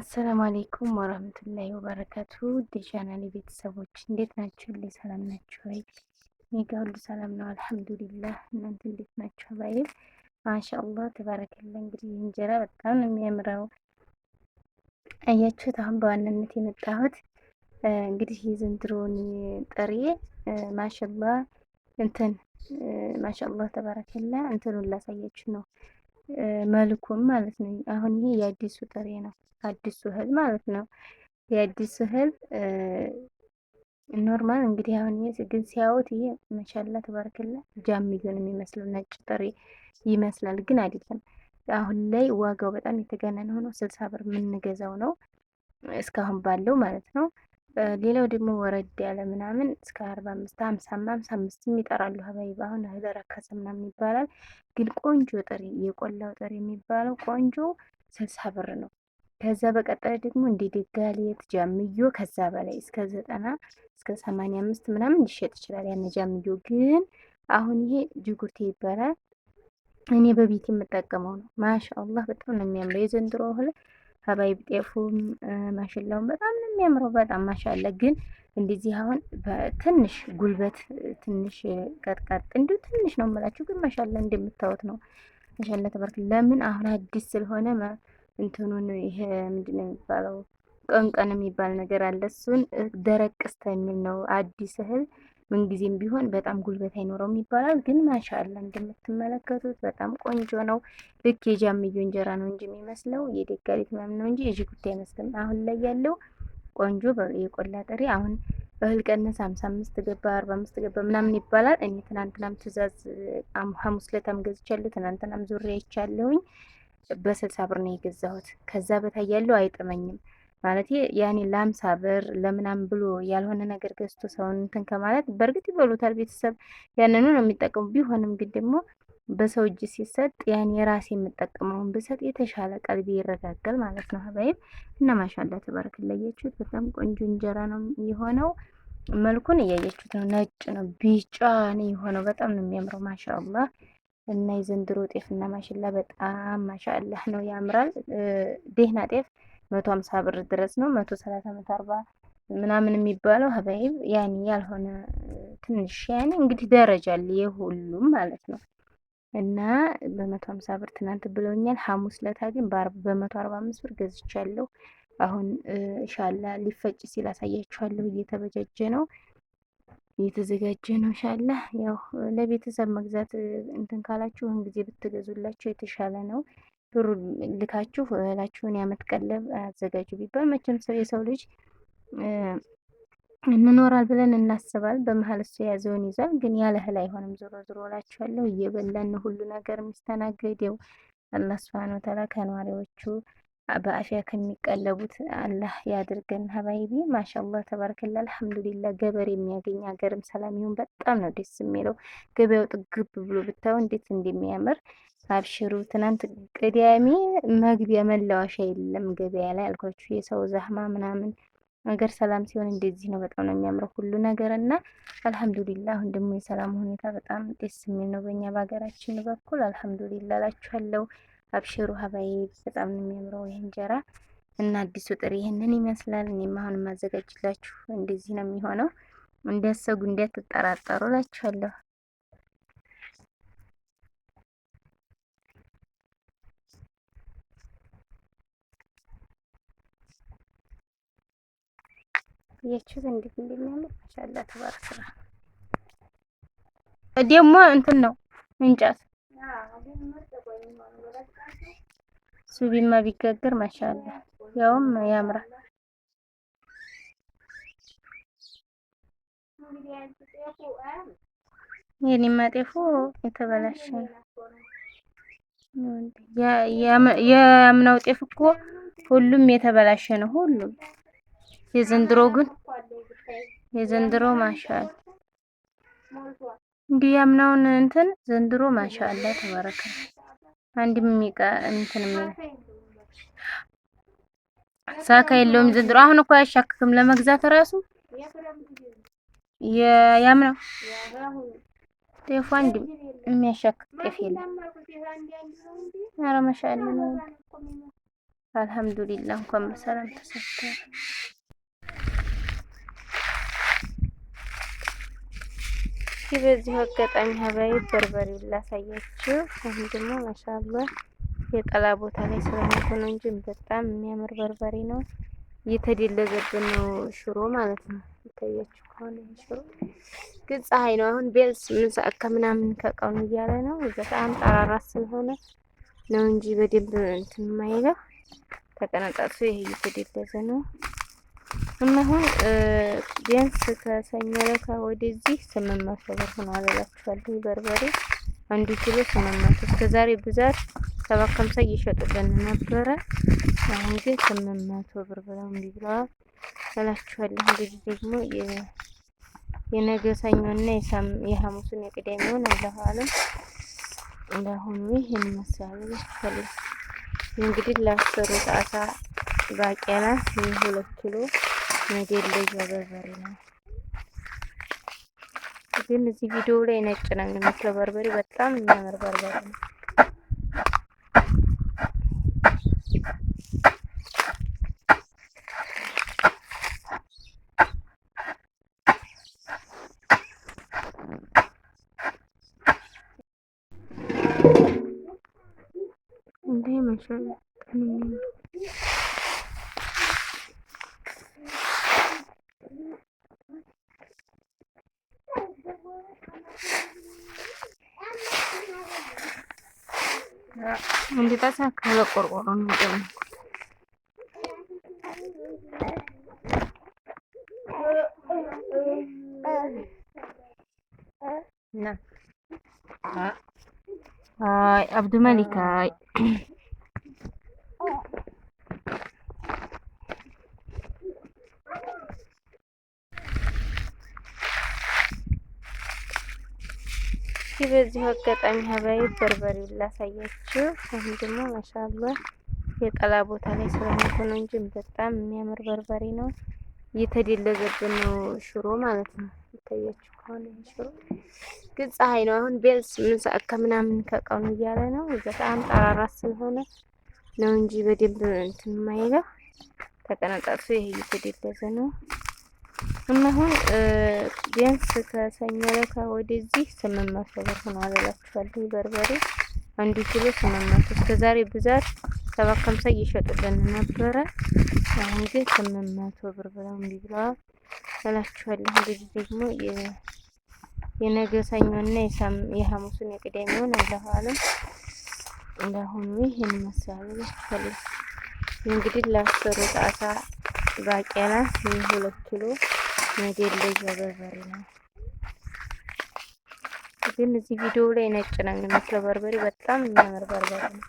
السلام عليكم ورحمة الله وبركاته። የቻናሌ ቤተሰቦች እንዴት ናችሁ? ሁሌ ሰላም ናችሁ ወይ? እኔ ጋ ሁሉ ሰላም ነው الحمد لله። እናንተ እንዴት ናችሁ? ባይ ما شاء الله تبارك الله። እንግዲህ እንጀራ በጣም ነው የሚያምረው። አያችሁት? አሁን በዋናነት የመጣሁት እንግዲህ የዘንድሮውን ጥሬ ማሻአላህ እንትን ማሻአላህ ተባረከላ እንትኑን ላሳያችሁ ነው መልኩም ማለት ነው። አሁን ይሄ የአዲሱ ጥሬ ነው፣ አዲሱ እህል ማለት ነው። የአዲሱ እህል normal እንግዲህ አሁን ይሄ ግን ሲያዩት ይሄ ما شاء الله تبارك الله ጃምዮ ነው የሚመስለው፣ ነጭ ጥሬ ይመስላል፣ ግን አይደለም። አሁን ላይ ዋጋው በጣም የተጋነነ ሆኖ 60 ብር የምንገዛው ነው እስካሁን ባለው ማለት ነው። ሌላው ደግሞ ወረድ ያለ ምናምን እስከ 45፣ 50፣ 55ም ይጠራሉ። حبايب አሁን እህል ረከሰ ምናምን ይባላል። ግን ቆንጆ ጥሬ የቆላው ጥሬ የሚባለው ቆንጆ 60 ብር ነው። ከዛ በቀጣይ ደግሞ እንደ ደጋሌት ጃምዮ ከዛ በላይ እስከ 90፣ እስከ 85 ምናምን ሊሸጥ ይችላል። ያን ጃምዮ ግን አሁን ይሄ ጅጉርቴ ይባላል። እኔ በቤት የምጠቀመው ነው። ما شاء الله በጣም ነው የሚያምረው የዘንድሮ እህል حبايب ጤፉም ማሽላውም በጣም ነው የሚያምረው። በጣም ما شاء الله። ግን እንደዚህ አሁን ትንሽ ጉልበት ትንሽ ቀጥቀጥ እንዲሁ ትንሽ ነው የምላችሁ፣ ግን ما شاء الله እንደምታዩት ነው። ما شاء الله تبارك። ለምን አሁን አዲስ ስለሆነ እንትኑን ይሄ ምንድን ነው የሚባለው ቀንቀን የሚባል ነገር አለ። እሱን ደረቅ እስከሚል ነው አዲስ እህል ምንጊዜም ቢሆን በጣም ጉልበት አይኖረውም ይባላል። ግን ما شاء الله እንደምትመለከቱት በጣም ቆንጆ ነው። ልክ የጃምዮ እንጀራ ነው እንጂ የሚመስለው የደጋሊት ምናምን ነው እንጂ የጅጉት አይመስልም። አሁን ላይ ያለው ቆንጆ የቆላ ጥሬ አሁን እህል ቀነስ 55 ገባ፣ 45 ገባ ምናምን ይባላል። እኔ ትናንትናም ትእዛዝ ሐሙስ ዕለታም ገዝቻለሁ። ትናንትናም ዙሬ አይቻለሁኝ። በ60 ብር ነው የገዛሁት። ከዛ በታይ ያለው አይጥመኝም። ማለት ያኔ ለ50 ብር ለምናምን ብሎ ያልሆነ ነገር ገዝቶ ሰውን እንትን ከማለት በእርግጥ ይበሉታል፣ ቤተሰብ ያንኑ ነው የሚጠቀሙ። ቢሆንም ግን ደግሞ በሰው እጅ ሲሰጥ ያኔ የራሴ የምጠቀመውን ብሰጥ የተሻለ ቀልቤ ይረጋጋል ማለት ነው። حبايب እና ما شاء الله تبارك እያያችሁት በጣም ቆንጆ እንጀራ ነው የሆነው። መልኩን እያያችሁት ነው። ነጭ ነው፣ ቢጫ ነው የሆነው። በጣም ነው የሚያምረው ما شاء الله። እና የዘንድሮ ጤፍ እና ማሽላ በጣም ما شاء الله ነው፣ ያምራል። ደህና ጤፍ 150 ብር ድረስ ነው። 130፣ 140 ምናምን የሚባለው حبايب ያኔ ያልሆነ ትንሽ ያኔ እንግዲህ ደረጃ አለ የሁሉም ማለት ነው። እና በ150 ብር ትናንት ብለውኛል። ሐሙስ ለታ ግን በ145 ብር ገዝቻለሁ። አሁን إن شاء الله ሊፈጭ ሲል አሳያችኋለሁ። እየተበጃጀ ነው፣ እየተዘጋጀ ነው። إن شاء الله ያው ለቤተሰብ መግዛት እንትን ካላችሁ ይህን ጊዜ ብትገዙላቸው የተሻለ ነው። ብሩ ልካችሁ እህላችሁን ያመት ቀለብ አዘጋጁ ቢባል መቼም ሰው የሰው ልጅ እንኖራል ብለን እናስባል። በመሀል እሱ የያዘውን ይዟል። ግን ያለ እህል አይሆንም። ዞሮ ዞሮ እላችኋለሁ እየበላን ሁሉ ነገር የሚስተናገደው። አላህ سبحانه وتعالى ከነዋሪዎቹ በአፊያ ከሚቀለቡት አላህ ያድርገን። حبايبي ما شاء الله تبارك الله الحمد لله። ገበሬ የሚያገኝ ሀገርም ሰላም ይሁን። በጣም ነው ደስ የሚለው። ገበያው ጥግብ ብሎ ብታዩ እንዴት እንደሚያምር አብሽሩ። ትናንት ቅዳሜ መግቢያ መላወሻ የለም ገበያ ላይ አልኳችሁ። የሰው زحمة ምናምን ነገር ሰላም ሲሆን እንደዚህ ነው። በጣም ነው የሚያምረው ሁሉ ነገር እና الحمد لله። አሁን ደግሞ የሰላም ሁኔታ በጣም ደስ የሚል ነው በእኛ በሀገራችን በኩል الحمد لله እላችኋለሁ። አብሽሩ حبايب በጣም ነው የሚያምረው ይህ እንጀራ እና አዲሱ ጥሬ ይህንን ይመስላል። እኔም አሁን የማዘጋጅላችሁ እንደዚህ ነው የሚሆነው። እንዲያሰጉ እንዲያትጠራጠሩ እላችኋለሁ። ያችሁት እንዴት እንደሚያምር ما شاء الله تبارك። ደግሞ እንትን ነው እንጨት ሱቢማ ቢጋገር ما شاء الله ያውም ያምራል። የኔማ ጤፉ የተበላሸ ነው። የአምናው ጤፍ እኮ ሁሉም የተበላሸ ነው። ሁሉም የዘንድሮ ግን የዘንድሮ ما شاء الله እንዲህ ያምናውን እንትን ዘንድሮ ما شاء الله تبارك አንድም የሚቃ እንትን ሳካ የለውም ዘንድሮ። አሁን እኮ አያሻክክም ለመግዛት እራሱ ያምናው ጤፉ አንድ የሚያሻክክ ጤፍ የለም። ኧረ ማሻአላ ነው። አልሐምዱሊላህ እንኳን በሰላም ተሰተረ። በዚሁ አጋጣሚ ሀባይ በርበሬ ላሳያችሁ። አሁን ደግሞ ማሻአላህ የጠላ ቦታ ላይ ስለሆንኩ ነው እንጂ በጣም የሚያምር በርበሬ ነው። እየተደለዘብን ነው ሽሮ ማለት ነው። ይታያችሁ ከሆነ ሽሮ ግን ፀሐይ ነው። አሁን ቢያንስ 8 ሰዓት ከምናምን ከቀኑ እያለ ነው። በጣም ጠራራ ስለሆነ ነው እንጂ በደንብ እንትን የማይለው ተቀነጣጥሶ ይሄ እየተደለዘ ነው። እና አሁን ቢያንስ ከሰኞ ዕለት ወደዚህ 800 ብር ሆኗል እላችኋለሁ። በርበሬ አንዱ ኪሎ 800። እስከ ዛሬ ብዛት 750 እየሸጡልን ነበረ። አሁን ግን 800 ብር ብለው እምቢ ብለዋል እላችኋለሁ። እንግዲህ ደግሞ የነገ ሰኞና የሐሙሱን የቅዳሜውን አላሁ አለም። ለአሁኑ ይህን ይመስላል እላችኋለሁ። እንግዲህ ለአስሩ ጣሳ ባቄላ ይህ 2 ኪሎ መደለጃ በርበሬ ነው። ግን እዚህ ቪዲዮ ላይ ነጭ ነው የሚመስለው በርበሬ፣ በጣም የሚያምር በርበሬ ነው። እንዴ ማሻአላ እንዴት ከሁለት ቆርቆሮ ነው የጨመርኩት። አይ አብዱ መሊክ አይ በዚሁ አጋጣሚ ሀባይ በርበሬ ላሳያችሁ። አሁን ደግሞ ማሻአላህ የጠላ ቦታ ላይ ስለሆንኩ ነው እንጂ በጣም የሚያምር በርበሬ ነው። እየተደለዘብን ነው ሽሮ ማለት ነው። ይታያችሁ ከሆነ ሽሮ ግን ፀሐይ ነው። አሁን ቢያንስ 8 ሰዓት ከምናምን ከቀኑ እያለ ነው። በጣም ጠራራ ስለሆነ ነው እንጂ በደንብ እንትን የማይለው ተቀነጣጥሶ ይሄ እየተደለዘ ነው። እና አሁን ቢያንስ ከሰኞ ዕለት ወደዚህ 800 ብር ሆኗል እላችኋለሁ። በርበሬ አንዱ ኪሎ 800። እስከ ዛሬ ብዛት 750 እየሸጡልን ነበረ። አሁን ግን 800 ብር ብለው እምቢ ብለዋል እላችኋለሁ። እንግዲህ ደግሞ የነገ ሰኞና የሐሙሱን የቅዳሜውን አላሁ አለም። ለአሁኑ ይህን ይመስላል እላችኋለሁ። እንግዲህ ለአስሩ ጣሳ ባቄላ ይህ 2 ኪሎ መደለጃ በርበሬ ነው። ግን እዚህ ቪዲዮ ላይ ነጭ ነው የሚመስለው በርበሬ፣ በጣም የሚያምር በርበሬ ነው።